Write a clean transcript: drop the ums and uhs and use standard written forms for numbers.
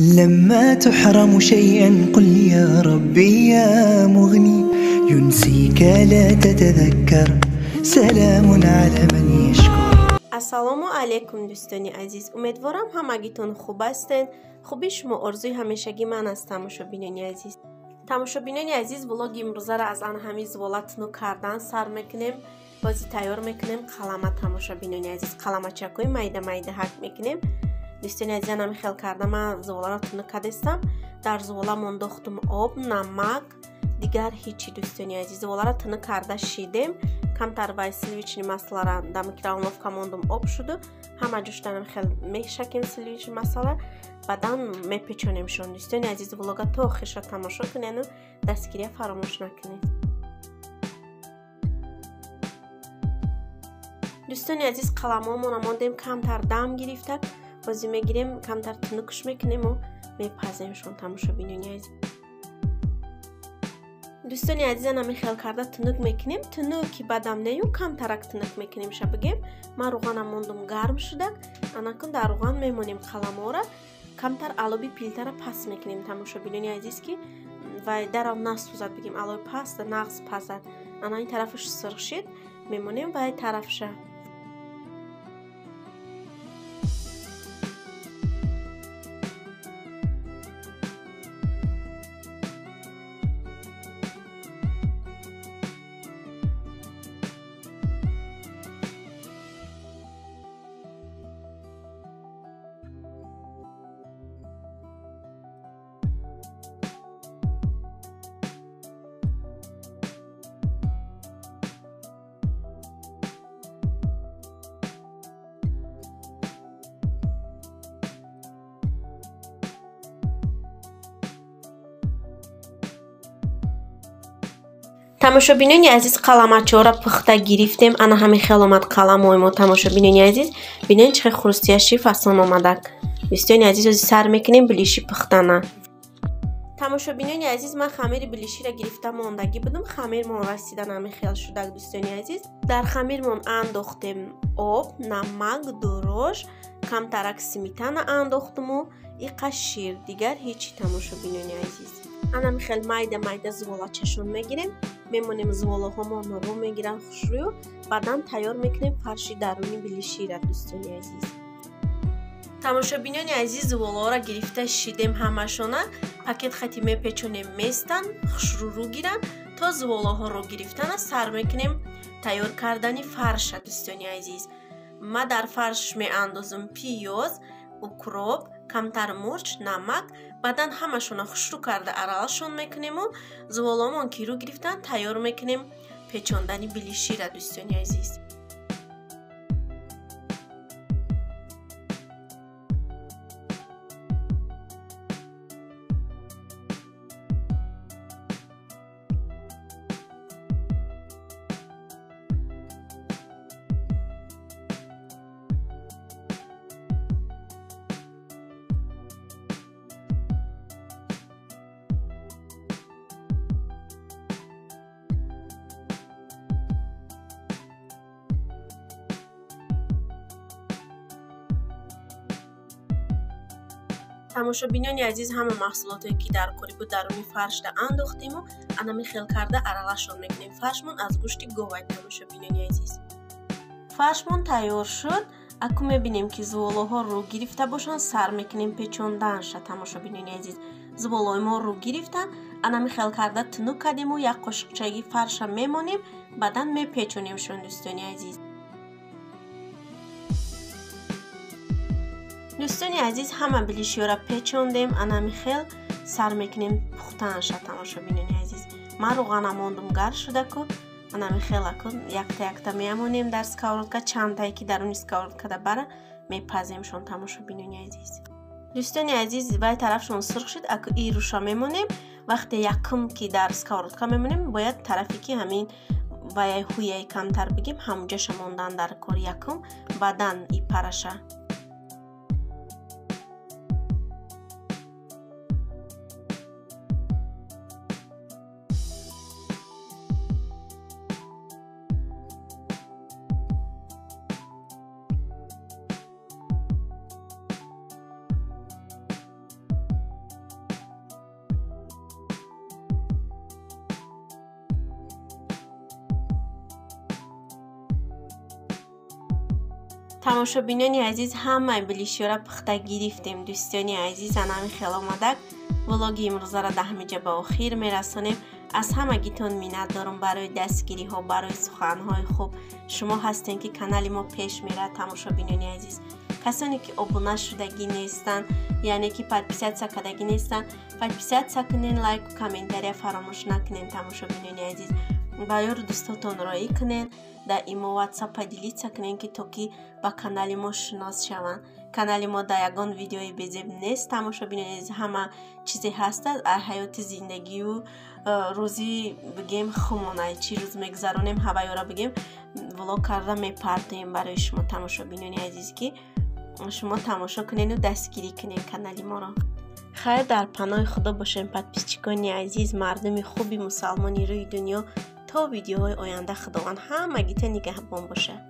لما تحرم شيئا قل يا ربي يا مغني ينسيك لا تتذكر سلام على من يشكر. Ассалому алайкум, дӯстони азиз. Умедворам, ҳамагитон хуб ҳастед. Хуби шумо орзуи ҳамешагӣ ман аст, тамошобинони азиз. Тамошобинони азиз, влоги имрӯзаро аз ан ҳамин зувола тунук кардан сар мекунем. Бози тайёр мекунем қалама, тамошобинони азиз. Қаламачакҳои майда майда ҳак мекунем. Дӯстони азиз, ҳамин хел карда ман зуволаро тунук кардастам. Дар зувола мондохтум об, намак, дигар ҳичи, дӯстони азиз. Зуволаро тунук карда шидем. Камтар вай сливочный маслара дар микроволновка мондум, об шуду. Ҳама ҷуштанам хел мешакем сливочный маслара, баъдан мепечонемшон. Дӯстони азиз, влога то охирша тамошо кунену дастгирия фаромӯш накунед. Дӯстони азиз, қаламҳомона мондем, камтар дам гирифта, бозӣ мегирем, камтар тунукш мекунему мепаземшон, тамошобинони азиз. Дӯстони азизан, ҳамин хел карда тунук мекунем. Тунуки бадам нею, камтарак тунук мекунем ша бигем. Ман рӯғанам мондум гарм шудак. Анакун дар рӯған мемонем қаламҳоро. Камтар алоби пилтара паст мекунем, тамошобинони азиз, ки вай дарав насӯзад бигем. Алоби паст нағз пазад. Ана ин тарафаш сирх шид, мемонем вай тарафша. Тамошобинони азиз, қаламачаҳоро пухта гирифтем. Ана ҳамин хел омад қаламҳои мо, тамошобинони азиз. Бинед, чӣ хел хрустящий фасон омадак. Дӯстони азиз, ози сар мекунем билиши пухтана. Тамошобинони азиз, ман хамири билиширо гирифта мондагӣ будум. Хамирмон расидан ҳамин хел шудак, дӯстони азиз. Дар хамирмон андохтем об, намак, дурӯш, камтарак сметана андохтуму иқа шир, дигар ҳечи, тамошобинони азиз. Ана хел майда майда зуволачашон мегирем, мемонем зуволаҳомон рӯ мегиранд хушрӯю, баъдан тайёр мекунем фарши даруни билишира, дӯстони азиз. Тамошобинони азиз, зуволаҳоро гирифта шидем ҳамашона, пакет хати мепечонем, местан хушрӯ рӯ гиранд. То зуволаҳо рӯ гирифтана сар мекунем тайёр кардани фарша, дӯстони азиз. Ма дар фарш меандозам пиёз, укроп, камтар мурч, намак, баъдан ҳамашона хушрӯ карда аралашон мекунему зуволомон ки рӯ гирифтан тайёр мекунем печондани билишира, дӯстони азиз. Тамошобинони азиз, ҳама маҳсулотое ки дар кори буд даруни фаршда андохтему анами хел карда аралашон мекунем. Фаршмон аз гӯшти говай, тамошобинони азиз. Фаршмон тайёр шуд. Аку мебинем ки зуволаҳо рӯ гирифта бошанд, сар мекунем печонданша, тамошобинони азиз. Зуволаҳои мо рӯ гирифтан, анами хел карда тунук кардему як қошиқчаги фарша мемонем, баъдан мепечонемшон, дӯстони азиз. Дӯстони азиз, ҳама билишиёро печондем, анами хел сар мекунем пухтанша, тамошобинони азиз. Ман рӯғана мондум гарм шудаку, анами хел аку якта якта меамонем дар сковородка, чандтае ки даруни сковородкада бара мепаземшон, тамошобинони азиз. Дӯстони азиз, вай тарафшон сурх шуд, аку и руша мемонем. Вақте якум ки дар сковородка мемонем, бояд тарафе ки ҳамин ваяй ҳуяй камтар бигем, ҳамуҷаша мондан дар кор якум, баъдан и параша. Тамошобинони азиз, ҳамаи билишёра пухта гирифтем. Дӯстони азиз, анами хел омадак влоги имрӯзаро дар ҳамиҷа ба охир мерасонем. Аз ҳамагитон миннат дорам барои дастгириҳо, барои суханҳои хуб. Шумо ҳастем, ки канали мо пеш мерад. Тамошобинони азиз, касоне ки обуна шудагӣ нестанд, яъне ки подписаться кардагӣ нестанд, подписаться кунен, лайку комментария фаромӯш накунен. Тамошобинони азиз, ба ёру дӯстотон роӣ кунен, дар имо, Ватсап поделиться кунен, ки то ки ба канали мо шинос шаванд. Канали мо дар ягон видеои безеб нест. Тамошобинони азиз, ҳама чизе ҳастад аз ҳаёти зиндагию рӯзи бигем хумонай, чӣ рӯз мегузаронем, ҳавайёра бигем, влог карда мепартоем барои шумо, тамошобинони азиз, ки шумо тамошо кунену дастгирӣ кунен канали моро. Хайр, дар паноҳи Худо бошем, подписчикони азиз, мардуми хуби мусалмони рӯи дунё. То видеоҳои оянда Худованд ҳамагита нигаҳбон бошад.